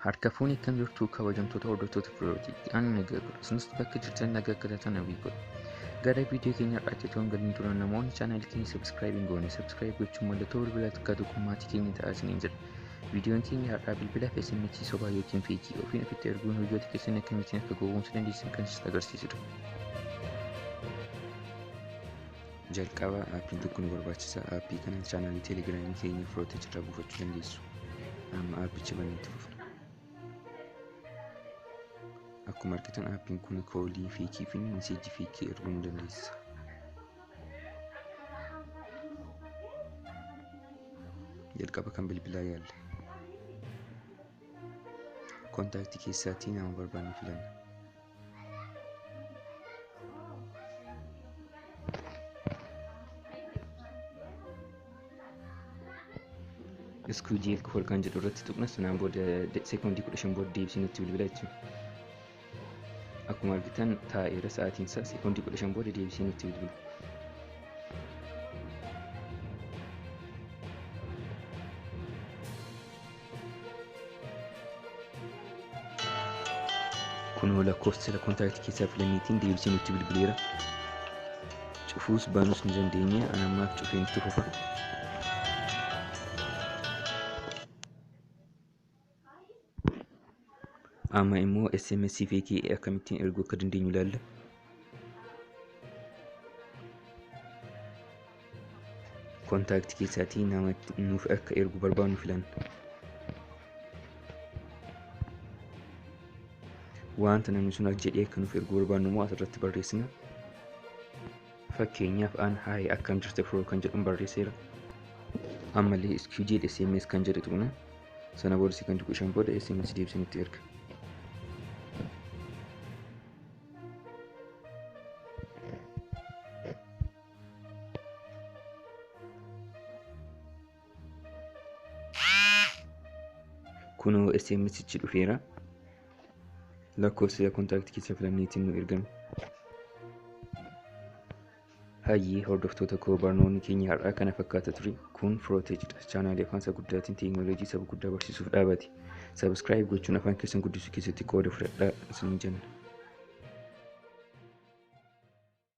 Harka fuuni akkam jirtu kabajamtoota hordoftoota firooti. Ani nagaa godha. Isinis bakka jirtan nagaa akka taatan hawwii godha. Gara viidiyoo keenya har'aatti otoo hin galin dura namoonni chaanaalii keenya subscribe hin goone subscribe gochuun mallattoo bilbilaa xiqqaa tokko maatii keenya ta'aa isiniin jedha. Viidiyoon keenya har'aa bilbilaa fi SMS sobaa yookiin feekii ofiin ofitti erguun hiriyoota keessan akkamittiin akka gowwoomsuu dandeessan kan isin agarsiisudha. Jalqaba aappiin tokko nu barbaachisa. Aappii kana chaanaalii teelegiraamii keenya firoota irraa buufachuu dandeessu. Amma aappicha banee itti fufna. Akkuma argitan aappiin kun koolii feekii fi meseejii feekii erguu nu dandeessisa. Jalqaba kan bilbilaa yaalla. Kontaaktii keessaatii nama barbaanne filanna. Iskuujii kool kan jedhu irratti tuqna, sanaan booda sekoondii 15 booda deebisee nutti bilbila jechuudha. Akkuma argitan taa'eera, sa'aatiin isaa sekoondii 15 booda deebisee nutti bilbila. Kunoo lakkoofsa kontaaktii keessaa filanneetiin deebisee nutti bilbileera. Cufuus banuus ni dandeenya. Ani ammaaf cufeen itti fufa. Amma immoo SMS feekii akkamittiin erguu akka dandeenyu ilaalla. Kontaaktii keessaatii nama nuuf akka ergu barbaannu filanna. Wanta namni sun jedhee akka nuuf erguu barbaannu immoo asirratti barreessina. Fakkeenyaaf an "Hi, akkam jirta firoo" kan jedhuun barreesseera. Ammallee schedule SMS kan jedhu tuqna. Sana booda sekoondii 15 booda SMS deebisee nutti erga. Kunoo SMSichi dhufeera. Lakkoofsa kontaaktii keessa filanneetiin nu ergame. Hayyee hordoftoota koo, barnoonni keenya har'aa kana fakkaata ture. Kun Firooteejidha. Chaanaalii afaan isa guddaatiin teekinooloojii saba guddaa barsiisuuf dhaabate. Subscribe gochuun afaan keessan guddisuu keessatti qooda fudhadhaa isiniin jenna.